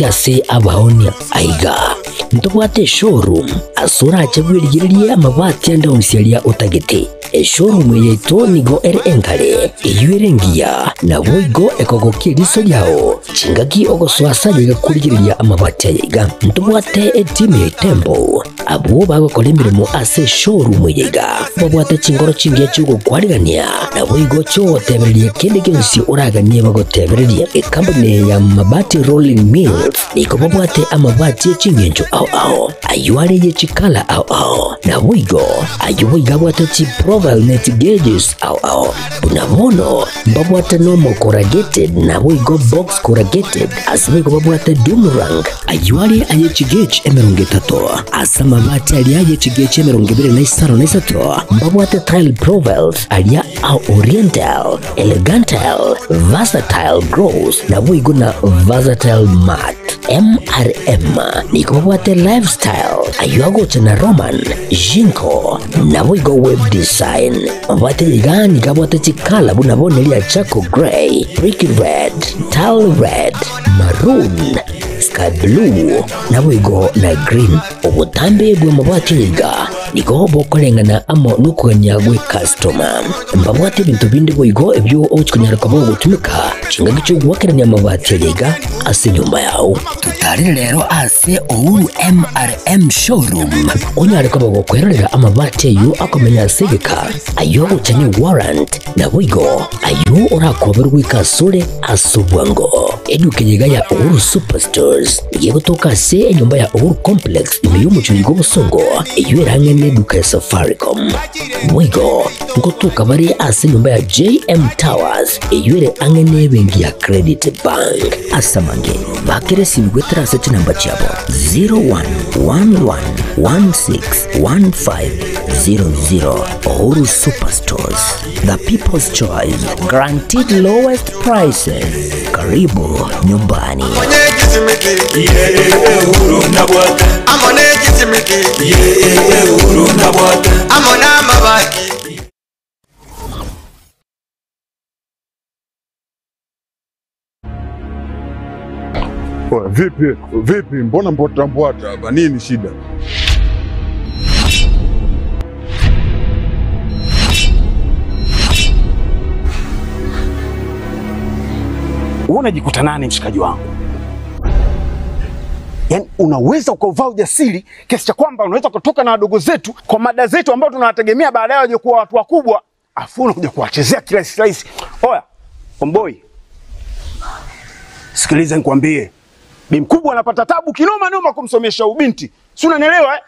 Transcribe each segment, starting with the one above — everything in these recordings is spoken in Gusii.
Ase abaonia aiga ntobwate eshowroom ase orache bwerigererie amabati ande onsi aria otagete. Eshowroom eye yaito nigo ere enkare, eyio ere engiya, naboigo ekogokia eriso riao chingaki ogosoa ase aye iga korigereria amabati aya iga. Ntobwate etimu ya Itembo abwo bagokora emeremo ase eshowroom eye iga, babwate chinkoro chingiya chi'ogokwarigania naboigo chi'ogotebereria kende gionsi oraganie bagotebererie. Ekampuni ya Mabati Rolling Mills nigo babwate amabati e chingencho ao ao, ayio are ye chikala ao ao, naboigo ayio boigo abwate chiprofile ne chigauges ao ao. Buna bono mbabwate normal corrugated naboigo box corrugated, ase boigo babwate doom rank, ayio are aye chigauge 30, ase amabati aria aye chigauge 23 mbabwate tile profiles aria a oriental, elegantal, versatile gloss naboigo na versatile matte. MRM nigo babwate lifestyle ayio agocha na Roman, Jinko naboigo web design. Mabwate iga nigo abwate chikala buna bono eria charcoal grey, brick red, tile red, maroon, sky blue naboigo na green. Obotambe bw'amabati iga nigo bokoreng'ana amo nokogania gw'ekastoma. Mbabwate ebinto binde boigo ebio ogochia konyara koba ogotumeka chingaki chi'ogoakerania amabati aya iga ase enyomba yao. Totarere rero ase Uhuru MRM Showroom onyare koba gokwerorera amabati ayio akomenya ase egeka, ayio agocha ne warrant, naboigo ayio orakoberwe goika asore ase obwango. Eduka eye iga ya Uhuru Superstores nigo egotoka ase enyomba ya Uhuru Complex ime y'omochie oyo bw'obosongo, eyio ere ang'e neduka ya Safaricom. Boigo ngotoka bare ase enyomba ya JM Towers eyio ere ang'e nebenki ya Credit Bank. Ase amange, bakera esimi goetera ase chinamba chiabo 0111161500. Uhuru Superstores, the people's choice, guaranteed lowest prices. Karibu nyumbani. Oya, vipi vipi, mbona mbwata mbwata hapa? Nini shida? Wewe unajikuta nani mshikaji wangu? Yaani unaweza ukauvaa ujasiri kiasi cha kwamba unaweza kutoka na wadogo zetu kwa mada zetu ambao tunawategemea baadaye waje kuwa watu wakubwa, afu unakuja kuwachezea kirahisi rahisi. Oya, omboi, sikiliza nikwambie, bi mkubwa anapata tabu kinoma noma kumsomesha ubinti, si unanielewa eh?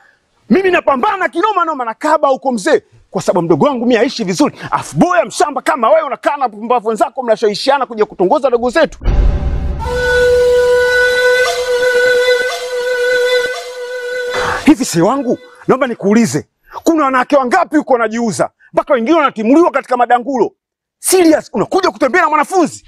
Mimi napambana kinoma noma na kaba huko mzee, kwa sababu mdogo wangu mimi aishi vizuri, afu boya mshamba kama wewe unakaa na pumbavu wenzako mnashawishiana kuja kutongoza dogo zetu. Hivi si wangu, naomba nikuulize, kuna wanawake wangapi huko wanajiuza mpaka wengine wanatimuliwa katika madangulo? Serious, unakuja kutembea na mwanafunzi?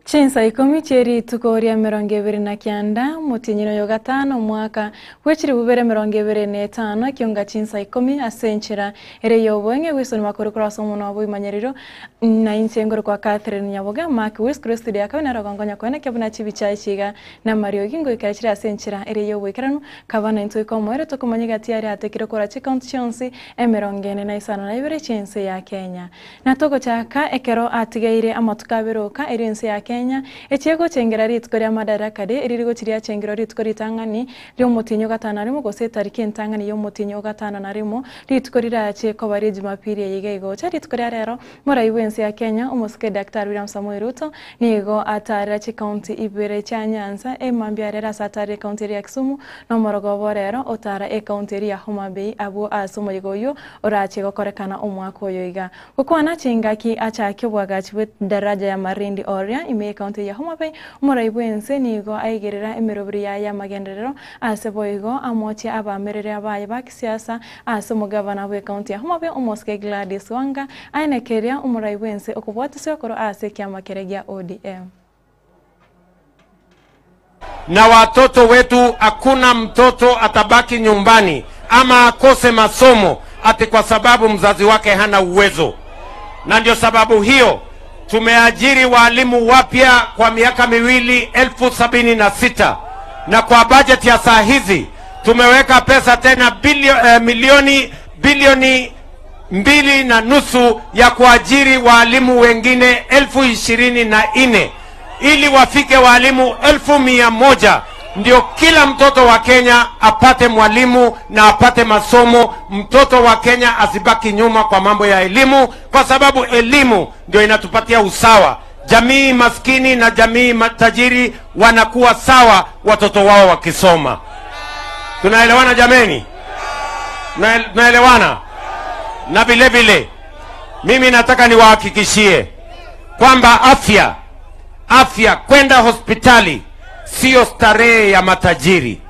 Chinsa ikomi chie rituko ria 29 omotienyi oyo gatano omwaka bwe chilifu bibere 25 ekionga chinsa ikomi ase enchera ere y'oboeng'e bw'isoni makoro korwa ase omonwa bw'imanyerero na inche ngoro kwa Catherine Nyaboga Mark West studio akabe narogongo nyakoene buna chibicha echiga na amariogi ngoikera chire ase enchera ere y'oboikeranu kaba naintwe iko omoerio tokomanya egati aria atekire kora chikaunti chionsi 45 chi'ense ya Kenya. Na togochaka ekero atigeire amatuko abere oka erio ense ya Kenya echie gochengera rituko ria Madaraka Day eriri gochi riachengerwa rituko ritang'ani riomotinyi gatano na rimo gose etariki entang'ani y'omotinyi gatano na rimo rituko rirache koba ria Jumapili eye iga igocha rituko ria rero morai bw'ense ya Kenya omosike Daktari William Samoei Ruto nigo atarera chikaunti ibere chia Nyanza emambia rero ase atarire ekaunti eria ya Kisumu na omorogoba orero otara ekaunti eria ya Homa Bay abwo ase omoyega oyio orache gokorekana omwaka oyo iga gokwana chingaki achake obwagachi bwe daraja ya Marindi oria ime. ime y'ekaunti ya Homa Bay, omorai bw'ense nigo aigerera emeroberi yaye y'amagenderero ase boigo amochie abaamereri baye ba kisiasa ase omogavana bw'ekaunti ya Homa Bay omosike Gladys Wanga aenekeria omorai bw'ense okobwatiswa korwa ase ekiama keria gia ODM. Na watoto wetu, hakuna mtoto atabaki nyumbani ama akose masomo ati kwa sababu mzazi wake hana uwezo. Na ndio sababu hiyo tumeajiri waalimu wapya kwa miaka miwili 76,000 na kwa bajeti ya saa hizi tumeweka pesa tena milioni bilioni 2.5 ya kuajiri waalimu wengine 24,000 ili wafike waalimu 100,000, ndio kila mtoto wa Kenya apate mwalimu na apate masomo. Mtoto wa Kenya asibaki nyuma kwa mambo ya elimu, kwa sababu elimu ndio inatupatia usawa. Jamii maskini na jamii tajiri wanakuwa sawa watoto wao wakisoma. Tunaelewana jameni? Tunaelewana? Na vile vile mimi nataka niwahakikishie kwamba afya, kwenda hospitali sio starehe ya matajiri,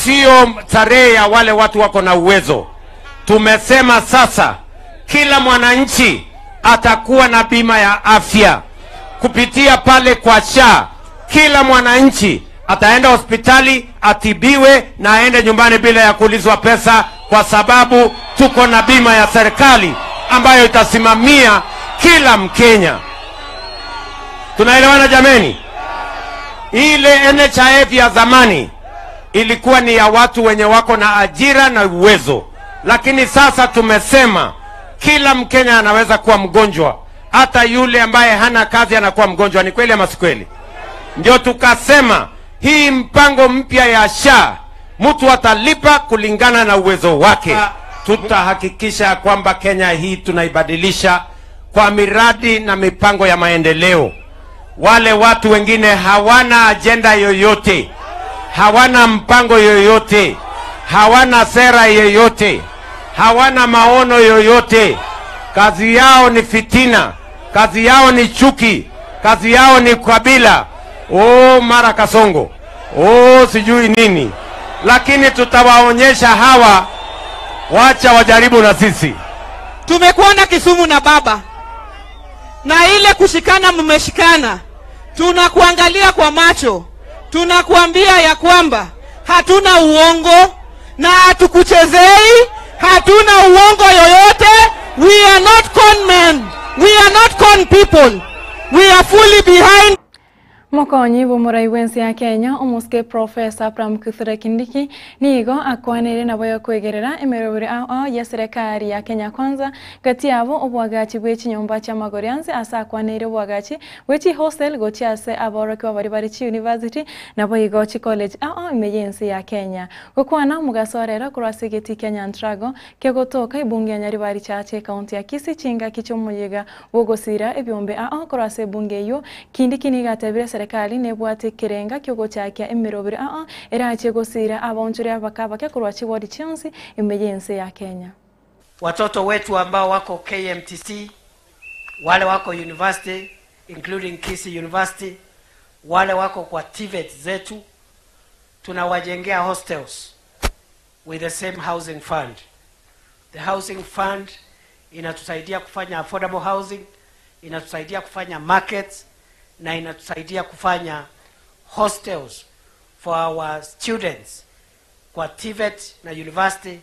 sio starehe ya wale watu wako na uwezo. Tumesema sasa kila mwananchi atakuwa na bima ya afya kupitia pale kwa SHA. Kila mwananchi ataenda hospitali atibiwe na aende nyumbani bila ya kuulizwa pesa, kwa sababu tuko na bima ya serikali ambayo itasimamia kila Mkenya. Tunaelewana jameni? Ile NHIF ya zamani ilikuwa ni ya watu wenye wako na ajira na uwezo, lakini sasa tumesema kila Mkenya anaweza kuwa mgonjwa, hata yule ambaye hana kazi anakuwa mgonjwa. Ni kweli ama si kweli? Ndio tukasema hii mpango mpya ya SHA mtu atalipa kulingana na uwezo wake. Tutahakikisha kwamba Kenya hii tunaibadilisha kwa miradi na mipango ya maendeleo. Wale watu wengine hawana ajenda yoyote, hawana mpango yoyote, hawana sera yoyote, hawana maono yoyote. Kazi yao ni fitina, kazi yao ni chuki, kazi yao ni kabila. Oh, mara Kasongo, oh, sijui nini. Lakini tutawaonyesha hawa, wacha wajaribu na sisi. Tumekuona Kisumu na baba, na ile kushikana mmeshikana, tunakuangalia kwa macho, tunakuambia ya kwamba hatuna uongo na hatukuchezei, hatuna uongo yoyote. We are not con men, we are not con people, we are fully behind. Mokonyi bw'omorai bw'ense ya Kenya omosike Professor Abraham Kithure Kindiki nigo akwanire nabo yokwegerera emeroberi ao ya serikali ya Kenya Kwanza gati yabo obwagachi bwe chinyomba chi'amagori anse ase akwanire obwagachi bwe chihostel gochia ase aborokigwa bari bari chi university nabo igo chi college ao ime y'ense ya Kenya gokwana omugaso korwa ase egeti kia Nyantrago kegotoka ebunge ya Nyaribari Chache ekaunti ya Kisii chingaki chi'omoyega bwogosira ebiombe ao korwa ase ebunge eywo Kindiki nigo atebire serikali nebwate ekerenga kiogochakia emeroberi ao erachie gosira abaonchori abaka korwa chiwodi chionsi ime y'ense ya Kenya. Watoto wetu ambao wako KMTC, wale wako university including Kisii University, wale wako kwa TVET zetu, tunawajengea hostels with the same housing fund. The housing fund inatusaidia kufanya affordable housing, inatusaidia kufanya markets na inatusaidia kufanya hostels for our students kwa TVET na university,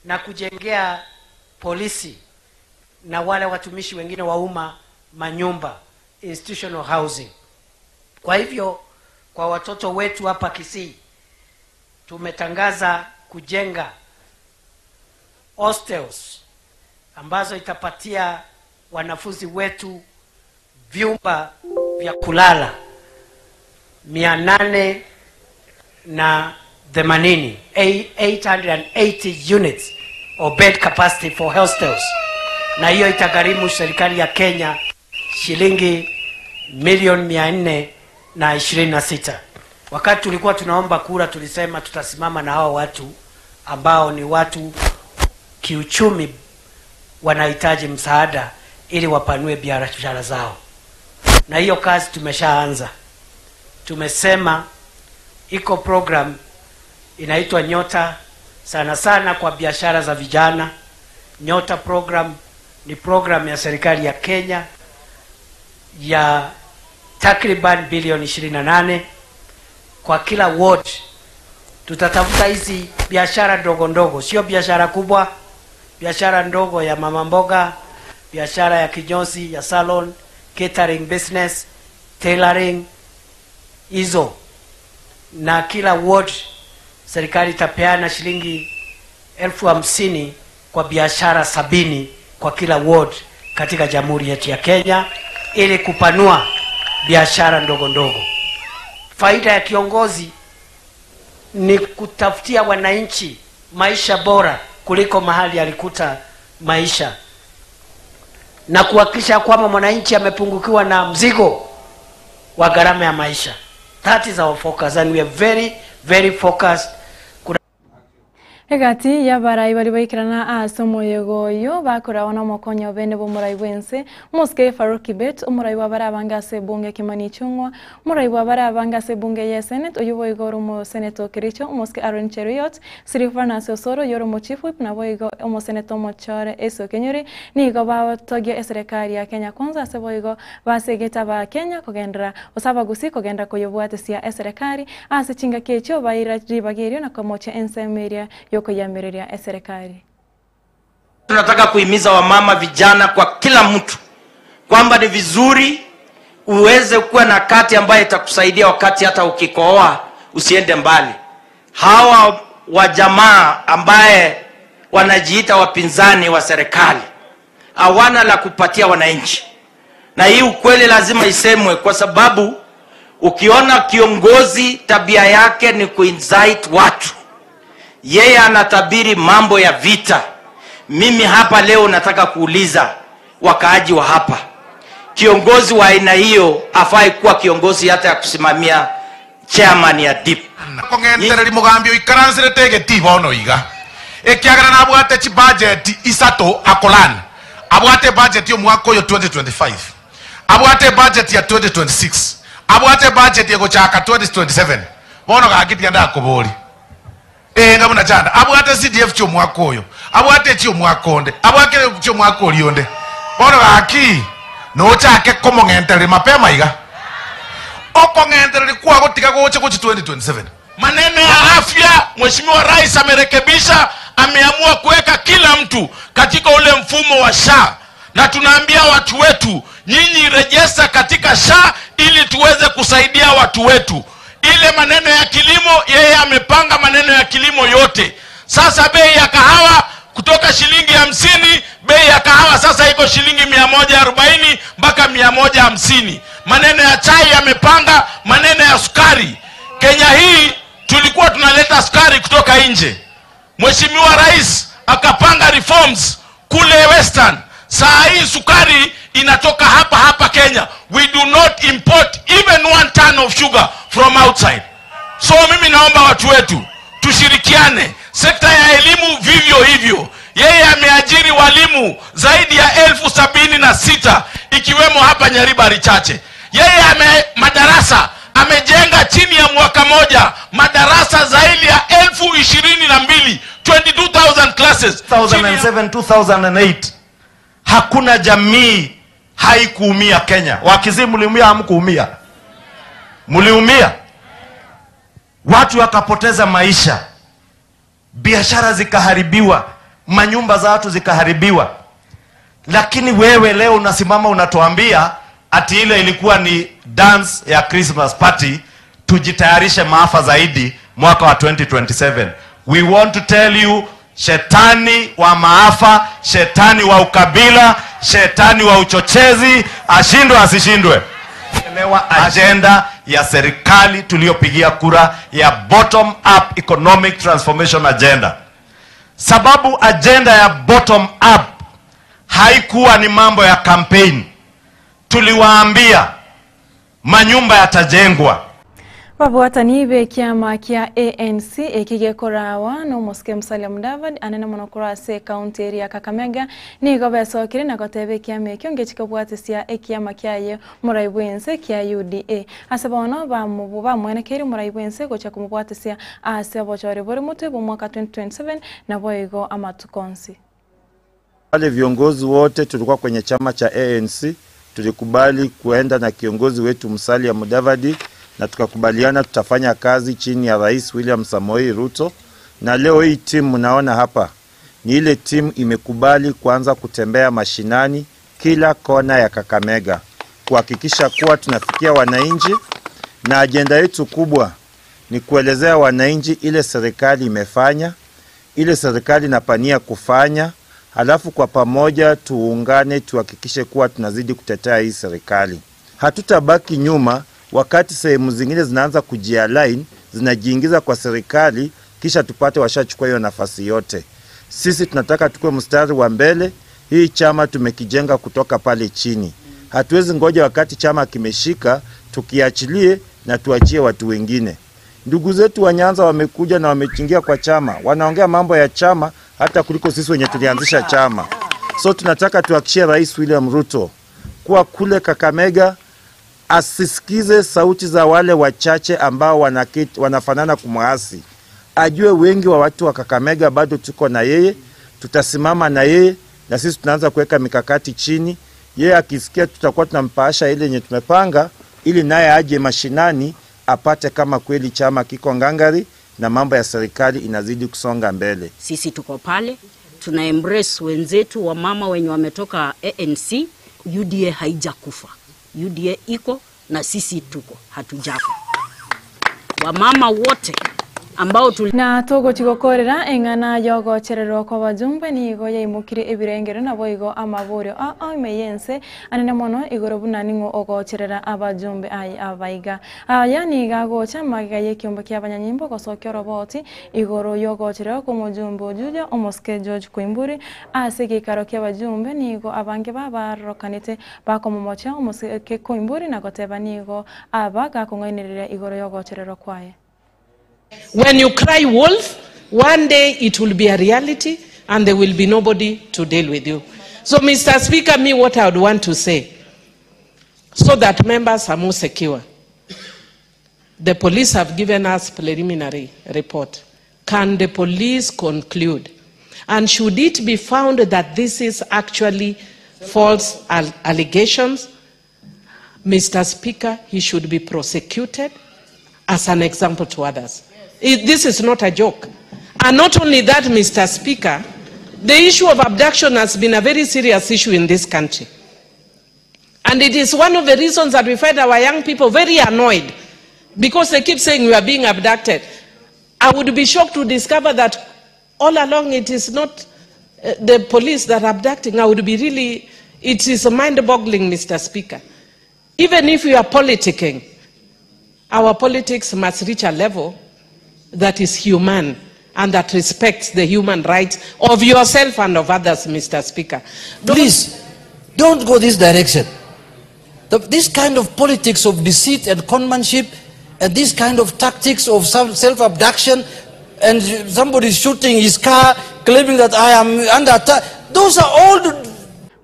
na kujengea polisi na wale watumishi wengine wa umma manyumba, institutional housing. Kwa hivyo kwa watoto wetu hapa Kisii tumetangaza kujenga hostels ambazo itapatia wanafunzi wetu vyumba vya kulala 880, 880 units of bed capacity for hostels, na hiyo itagharimu serikali ya Kenya shilingi milioni 426. Wakati tulikuwa tunaomba kura tulisema tutasimama na hao watu ambao ni watu kiuchumi wanahitaji msaada ili wapanue biashara zao. Na hiyo kazi tumeshaanza. Tumesema iko program inaitwa Nyota, sana sana kwa biashara za vijana. Nyota program ni program ya serikali ya Kenya ya takriban bilioni 28 kwa kila ward. Tutatafuta hizi biashara ndogo ndogo, sio biashara kubwa, biashara ndogo ya mama mboga, biashara ya kinyozi, ya salon, catering business, tailoring hizo, na kila ward serikali itapeana shilingi 50,000 kwa biashara 70 kwa kila ward katika jamhuri yetu ya Kenya ili kupanua biashara ndogo ndogo. Faida ya kiongozi ni kutafutia wananchi maisha bora kuliko mahali alikuta maisha, na kuhakikisha kwamba mwananchi amepungukiwa na mzigo wa gharama ya maisha. That is our focus and we are very very focused. Kuna Egati y'abarai bari baikerana ase omoyega oyo bakoragwa na omokonyi obene bwa omorai bwa ense omosike Farouk Kibet, omorai bwa abare abange ase ebunge Kimani Ichung'wa, omorai bwa abare abange ase ebunge ya esenate oywo boigo ore omoseneta o Kericho omosike Aaron Cheruiyot, Silvanus Osoro oywo ore omochief whip naboigo omoseneta omochore Esau Kenyuri nigo bagotogia eserekari ya Kenya Kwanza ase boigo basegete abakenya kogenderera gose abagusi kogenderera koyobwatesia eserekari ase chingaki echio baira ribaga erio na komochia ensemo eria yokoyiamireria eserekari. Tunataka kuhimiza wamama, vijana, kwa kila mtu kwamba ni vizuri uweze kuwa na kati ambayo itakusaidia wakati hata ukikohoa usiende mbali. Hawa wajamaa ambaye wanajiita wapinzani wa serikali hawana la kupatia wananchi, na hii ukweli lazima isemwe, kwa sababu ukiona kiongozi tabia yake ni kuincite watu, yeye anatabiri mambo ya vita. Mimi hapa leo nataka kuuliza wakaaji wa hapa, kiongozi wa aina hiyo afai kuwa kiongozi hata ya kusimamia chairman ya DIP. Kong'entereri mogambi oikaransirete egeti bono iga ekiagera nabwate chibudget isato akolani abwate budget ya omwaka oyo 2025 abwate budget ya 2026 abwate budget egochaka 2027 bono gaki ndakobori enga buna chanda abwate CDF chia omwaka oyo abwate chia omwaka onde abwate chia omwaka oria onde bono gaki nochake komong'entereri mapema iga okong'entereri kwagotiga gocha gochi 2027. Maneno ya afya, Mheshimiwa Rais amerekebisha, ameamua kuweka kila mtu katika ule mfumo wa SHA, na tunaambia watu wetu, nyinyi rejesta katika SHA ili tuweze kusaidia watu wetu. Ile maneno ya kilimo, yeye amepanga maneno ya kilimo yote. Sasa bei ya kahawa kutoka shilingi 50, bei ya kahawa sasa iko shilingi 140 mpaka 150. Maneno ya chai amepanga, maneno ya sukari. Kenya hii tulikuwa tunaleta sukari kutoka nje. Mheshimiwa Rais akapanga reforms kule Western. Saa hii sukari inatoka hapa hapa Kenya. We do not import even 1 ton of sugar from outside. So mimi naomba watu wetu tushirikiane. Sekta ya elimu vivyo hivyo. Yeye ameajiri walimu zaidi ya 76,000 ikiwemo hapa Nyaribari Chache. Yeye ame madarasa amejenga chini ya mwaka moja madarasa zaidi ya 22,000, 22,000 classes. 2007, 2008 hakuna jamii haikuumia Kenya. Wakisii mliumia, hamkuumia? Mliumia, watu wakapoteza maisha, biashara zikaharibiwa, manyumba za watu zikaharibiwa. Lakini wewe leo unasimama unatuambia ati ile ilikuwa ni dance ya Christmas party, tujitayarishe maafa zaidi mwaka wa 2027. We want to tell you, shetani wa maafa, shetani wa ukabila, shetani wa uchochezi, ashindwe asishindwe. Elewa agenda ya serikali tuliyopigia kura ya bottom up economic transformation agenda. Sababu agenda ya bottom up haikuwa ni mambo ya campaign. Tuliwaambia manyumba yatajengwa. Babwatani b'ekiama kia ANC eki gekorawa n'omosike Musalia Mudavadi anene mono korwa ase ekaunti eria ya Kakamega nigo besokire na goteba ekiama ekio ngechikobwatisia ekiama kiaye morai bw'ense kia UDA. Ase bono bamwenekeire omorai bw'ense gochia komobwatisia ase obochori bore motwe bw'omwaka 2027 naboigo amatuko onsi. Wale viongozi wote tulikuwa kwenye chama cha ANC tulikubali kuenda na kiongozi wetu Musalia Mudavadi na tukakubaliana tutafanya kazi chini ya Rais William Samoei Ruto, na leo hii timu mnaona hapa ni ile timu imekubali kuanza kutembea mashinani kila kona ya Kakamega kuhakikisha kuwa tunafikia wananchi, na ajenda yetu kubwa ni kuelezea wananchi ile serikali imefanya, ile serikali inapania kufanya, halafu kwa pamoja tuungane tuhakikishe kuwa tunazidi kutetea hii serikali. Hatutabaki nyuma wakati sehemu zingine zinaanza kujialign, zinajiingiza kwa serikali, kisha tupate washachukua hiyo nafasi yote. Sisi tunataka tukue mstari wa mbele. Hii chama tumekijenga kutoka pale chini. Hatuwezi ngoja wakati chama kimeshika tukiachilie na tuachie watu wengine. Ndugu zetu wa Nyanza wamekuja na wamechingia kwa chama, wanaongea mambo ya chama hata kuliko sisi wenye tulianzisha chama. So tunataka tuhakikishie Rais William Ruto kuwa kule Kakamega asisikize sauti za wale wachache ambao wanaketi, wanafanana kumwasi. Ajue wengi wa watu wa Kakamega bado tuko na yeye, tutasimama na yeye, na sisi tunaanza kuweka mikakati chini. Yeye akisikia tutakuwa tunampaasha ile yenye tumepanga, ili naye aje mashinani apate kama kweli chama kiko ngangari na mambo ya serikali inazidi kusonga mbele. Sisi tuko pale tuna embrace wenzetu wa mama wenye wametoka ANC. UDA haijakufa, UDA iko na sisi tuko, hatujafa. Wamama wote ambao tuli na tugochigokorera eng'ana yogochererwa kwa bajumbe nigo yaimokire ebirengero naboigo amaborio aime yense anene mono igoro buna ning'o ogocherera abajumbe aye abaiga aya niga agocha magega ya ekiombo kia abanyanyimbo gosokia oroboti igoro yogochererwa kwa omojumbe ojuja omosike George Koimburi ase egeikaro kia abajumbe nigo abange babarokanete bakomomocha omosike Koimburi na goteba nigo aba gakong'ainereria igoro yogochererwa kwaye. When you cry wolf, one day it will be a reality and there will be nobody to deal with you. So, Mr. Speaker, me what I would want to say, so that members are more secure. The police have given us preliminary report. Can the police conclude? And should it be found that this is actually false allegations, Mr. Speaker, he should be prosecuted as an example to others. This is not a joke. And not only that, Mr. Speaker, the issue of abduction has been a very serious issue in this country. And it is one of the reasons that we find our young people very annoyed because they keep saying we are being abducted. I would be shocked to discover that all along it is not the police that are abducting. I would be really, it is mind-boggling, Mr. Speaker. Even if we are politicking, our politics must reach a level that is human and that respects the human rights of yourself and of others, Mr. Speaker. Please, don't go this direction. This kind of politics of deceit and conmanship and this kind of tactics of self-abduction and somebody shooting his car claiming that I am under attack, those are all the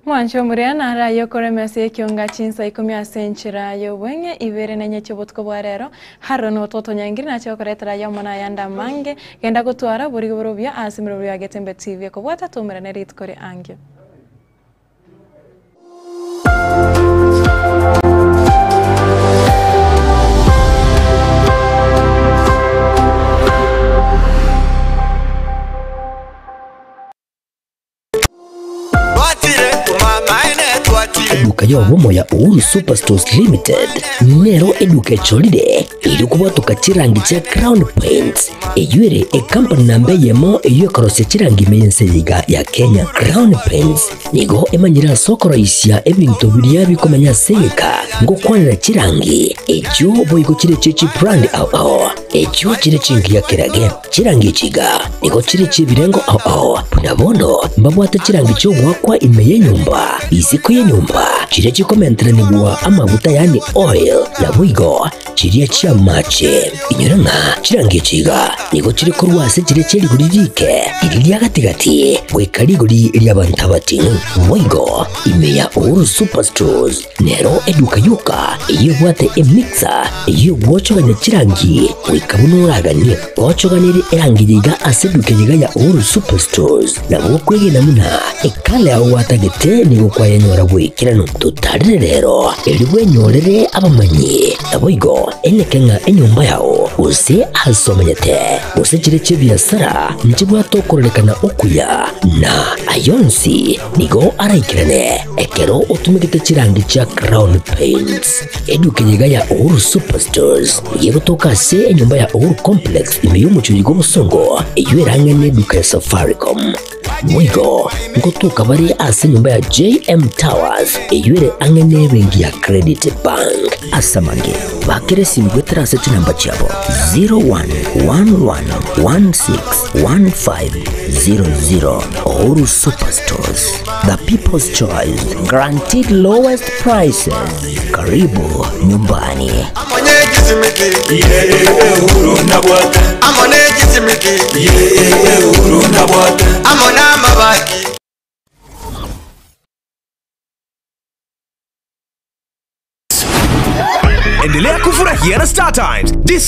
Mwancho muriana rayo koremesi ekionga chinsa ikumi ase enchera y'obweng'e ibere na enye chi'obotuko bwa rero haro nototo nyangiri nache gokoretera yomo na mange genda gotwara bori borobia ase emirobio ya Getembe TV ekobwata tomerane rituko ria angio. Eduka y'obomo ya Uhuru Superstores Limited nero eduka echolire iri kubwatuka chirangi chia Crown Paints eyuere ekampani namba eyemo eyo ekorosia chirangi ime yiga ya Kenya. Crown Paints nigo emanyire ase okoroisia ebinto biria bikomenya ase egeka ngokwanera chirangi echio boigo chire chichi brand ao ao echio chire chingiya kerage chirangi echiga nigo chire chibirengo ao ao buna bono mbabwate chirangi chiogwakwa ime y'enyomba isiko y'enyomba Chiria chikomenteranigwa amaguta yaani oil, naboigo chiria chi'amache. Inyora ng'a chirangi echi iga nigo chire korwa ase chiria chie rigori rike, riria ria gati-gati, goika rigori ri'abanto abating'u. Boigo ime ya Uhuru Superstores nero eduka yoka eyio ebwate emixer eyio egwochogania chirangi goika buna oraganie. Gochoganerie erangi eye iga ase eduka eye iga ya Uhuru Superstores nabo okwegena buna ekala yao gwatagete nigo kwayenyora goikeranu. Totarere rero erio bwenyorere abamanyi. Naboigo eneke ng'a enyomba yao, gose aase omenyete, gose chire chi'ebiasara nchibwate okororekana okuya, na ayio onsi nigo araikerane ekero otumegete chirangi chia Crown Paints. Eduka eye iga ya Uhuru Superstores nigo egotoka ase enyomba ya Uhuru Complex ime y'omochie bw'obosongo, eyio erang'e neduka ya Safaricom. Boigo ngotoka bare ase enyomba ya JM Towers eyio ere ang'e n'ebenki ya Credit Bank. Ase amange, bakera esimi goetera ase chinamba chiabo 0111161500. Uhuru Superstores, the people's choice, guaranteed lowest prices. Karibu nyumbani. Endelea kufurahia na Star Times. This